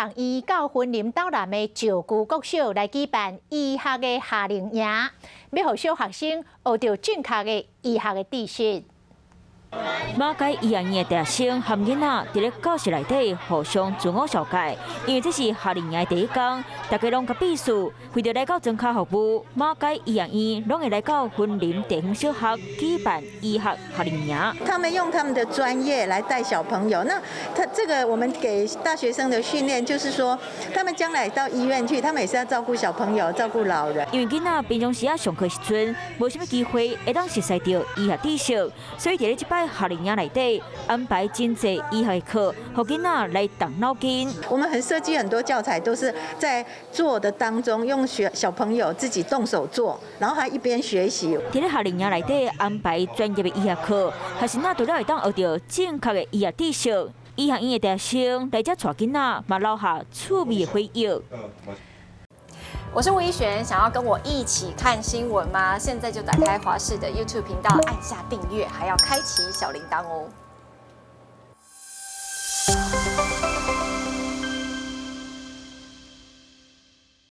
學院到雲林斗南的石龜國小來舉辦醫學的夏令營，欲予小學生學著正確的醫學的知識。馬偕醫學院的大學生和囡仔佇咧教室內底互相自我紹介，因為這是夏令營的第一工，大家攏較鄙視，為著來到莊跤服務，馬偕醫學院攏會來到雲林地方小學舉辦醫學夏令營。他們用他們的專業來帶小朋友，那他這個我們給大學生的訓練，就是說，他們將來到醫院去，他們也是要照顧小朋友、照顧老人。因為囡仔平常時仔上課時陣，無啥物機會會當熟悉著醫學知識，所以佇咧這擺夏令營內底安排真濟醫學課，予囡仔來動腦筋。我們很設計很多教材，都是在做的當中，用學小朋友自己動手做，然後還一邊學習。佇咧夏令營內底安排專業的醫學課，學生仔除了會當學著正確的醫學知識，醫學院的大學生來遮帶囡仔，嘛留下趣味的回憶。我是吳怡璇，想要跟我一起看新聞嗎？現在就打開華視的 YouTube 頻道，按下訂閱，還要開啟小鈴鐺哦。